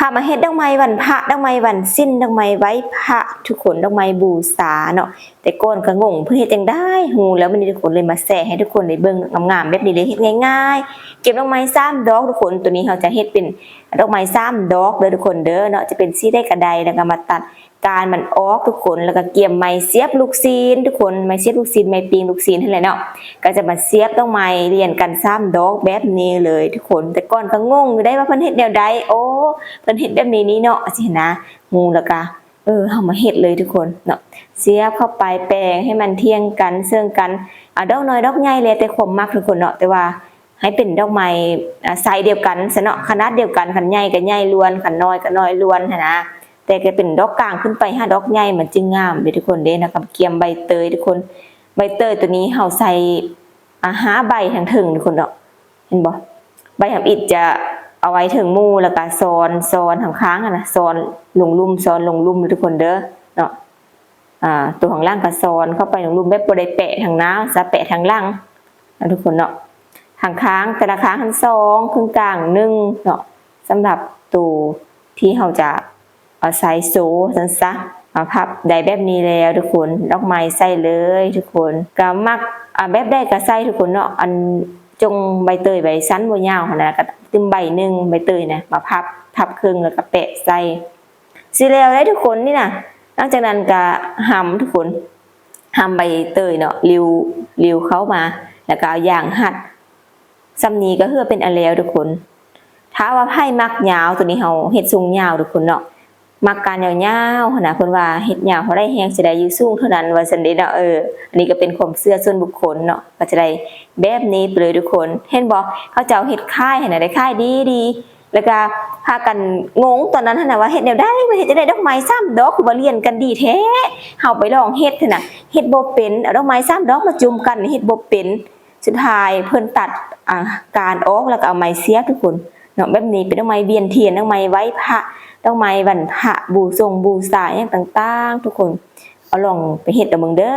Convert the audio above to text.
ພາມາເຮັດດອກໄມ້ວັນພະ ດອກໄມ້ວັນສິນ ດອກໄມ້ໄຫວ້ພະ ທຸກຄົນ ດອກໄມ້ບູຊາເນາະ. ແຕ່ກ່ອນກໍງົງ ເພິ່ນເຮັດຈັ່ງໃດ? ຮູ້ແລ້ວ ມື້ນີ້ທຸກຄົນເລີຍມາແຊໃຫ້ທຸກຄົນໄດ້ເບິ່ງງາມໆແບບນີ້ເລີຍ. ເຮັດງ່າຍໆ ກຽມດອກໄມ້ສາມດອກທຸກຄົນ. ໂຕນີ້ເຮົາຈະເຮັດເປັນດອກໄມ້ສາມດອກເດີທຸກຄົນເດີເນາະ. ຈະເປັນສີໃດກໍໄດ້ ແລ້ວກໍມາຕັດ ການມັນອອກທຸກຄົນ ແລ້ວກໍກຽມໄມ້ສຽບລູກຊີ້ນທຸກຄົນ ໄມ້ສຽບລູກຊີ້ນ ໄມ້ປີ້ງລູກຊີ້ນຫັ້ນແຫຼະເນາະ. ກໍຈະມາສຽບດອກໄມ້ລຽນກັນສາມດອກແບບນີ້ເລີຍທຸກຄົນ. ແຕ່ກ່ອນກໍງົງຢູ່ໄດ໋ວ່າເພິ່ນເຮັດແນວໃດ ໂອ້ ເພິ່ນເຮັດແບບນີ້ນີ້ເນາະ ຊີ້ນະ. ຮູ້ແລ້ວກໍ ເອີ ເຮົາມາເຮັດເລີຍທຸກຄົນເນາະ. ສຽບເຂົ້າໄປ ແປງໃຫ້ມັນທ່ຽງກັນເຊິ່ງກັນ ອາ ດອກນ້ອຍດອກໃຫຍ່ແລ້ວແຕ່ຄວາມມັກທຸກຄົນເນາະ. ແຕ່ວ່າ ໃຫ້ເປັນດອກໄມ້ ອາ ໄຊດຽວກັນຊະເນາະ ຂະໜາດດຽວກັນ ຄັນໃຫຍ່ກໍໃຫຍ່ລວນ ຄັນນ້ອຍກໍນ້ອຍລວນຫັ້ນນະ. ແຕ່ກໍເປັນດອກກາງຂຶ້ນໄປຫາດອກໃຫຍ່ ມັນຈຶ່ງງາມເດ້ທຸກຄົນເດ້. ແລ້ວກໍກຽມໃບເຕີຍທຸກຄົນ. ໃບເຕີຍໂຕນີ້ເຮົາໃສ່ ອາ ຫ້າໃບທາງເທິງທຸກຄົນເນາະ ເຫັນບໍ່? ໃບທຳອິດຈະເອົາໄວ້ເທິງໝູ່ ແລ້ວກໍຊ້ອນ ຊ້ອນຂ້າງໆຫັ້ນນະ ຊ້ອນລົງລຸ່ມ ຊ້ອນລົງລຸ່ມເດີທຸກຄົນເດີເນາະ. ອາ ໂຕຂ້າງຫຼັງກໍຊ້ອນເຂົ້າໄປໃນລຸ່ມ ແບບບໍ່ໄດ້ແປະທາງໜ້າຊະ ແປະທາງຫຼັງນະທຸກຄົນເນາະ. ຂ້າງໆ ແຕ່ລະຂ້າງຫັ້ນສອງ ເຄິ່ງກາງໜຶ່ງເນາະ. ສຳລັບໂຕທີ່ເຮົາຈະເອົາໃສ່ໂຊຊັ້ນຊະ ເອົາພັບໄດ້ແບບນີ້ແລ້ວທຸກຄົນ ດອກໄມ້ໃສ່ເລີຍທຸກຄົນ. ກໍມັກ ອາ ແບບໃດກໍໃສ່ທຸກຄົນເນາະ. ອັນ ຈົ່ງໃບເຕີຍໃບສັ້ນບໍ່ຍາວຫັ້ນນະ ກໍຕື່ມໃບໜຶ່ງ ໃບເຕີຍນະ ມາພັບ ພັບເຄິ່ງ ແລ້ວກໍແປະໃສ່ ຊິແລ້ວໄດ໋ທຸກຄົນນີ້ນະ. ຫຼັງຈາກນັ້ນກໍຫຳທຸກຄົນ ຫຳໃບເຕີຍເນາະ ລິ້ວ ລິ້ວເຂົ້າມາ ແລ້ວກໍເອົາຢາງຮັດ. ສ່ຳນີ້ກໍເຮືອເປັນອັນແລ້ວທຸກຄົນ. ຖ້າວ່າໃຜມັກຍາວ ໂຕນີ້ເຮົາເຮັດຊົງຍາວທຸກຄົນເນາະ ມັກການຍາວໆຫັ້ນນະ. ເພິ່ນວ່າເຮັດຍາວເທົ່າໃດແຮງຊິໄດ້ຢູ່ສູງເທົ່ານັ້ນ ວ່າຊັ້ນເດ້ເນາະ. ເອີ ອັນນີ້ກໍເປັນຄວາມເຊື່ອສ່ວນບຸກຄົນເນາະ. ກໍຈະໄດ້ແບບນີ້ໄປເລີຍທຸກຄົນ. ເຫັນບໍ່? ເຂົາເຈົ້າເຮັດຂາຍຫັ້ນນະ ໄດ້ຂາຍດີໆ ແລ້ວກໍພາກັນງົງຕອນນັ້ນຫັ້ນນະ ວ່າເຮັດແນວໃດ ວ່າເຮັດຈັ່ງໃດ ດອກໄມ້ສາມດອກຄືວ່າລຽນກັນດີແທ້. ເຮົາໄປລອງເຮັດຫັ້ນນະ ເຮັດບໍ່ເປັນ ເອົາດອກໄມ້ສາມດອກມາຈຸ່ມກັນ ເຮັດບໍ່ເປັນ. ສຸດທ້າຍເພິ່ນຕັດ ອາ ການອອກ ແລ້ວກໍເອົາໄມ້ສຽບທຸກຄົນເນາະ. ແບບນີ້ເປັນດອກໄມ້ວຽນທຽນ ດອກໄມ້ໄຫວ້ພະ ດອກໄມ້ວັນພະ ບູຊົງບູຊາຫຍັງຕ່າງໆ ທຸກຄົນ. ເອົາລອງໄປເຮັດເອົາເບິ່ງເດີ.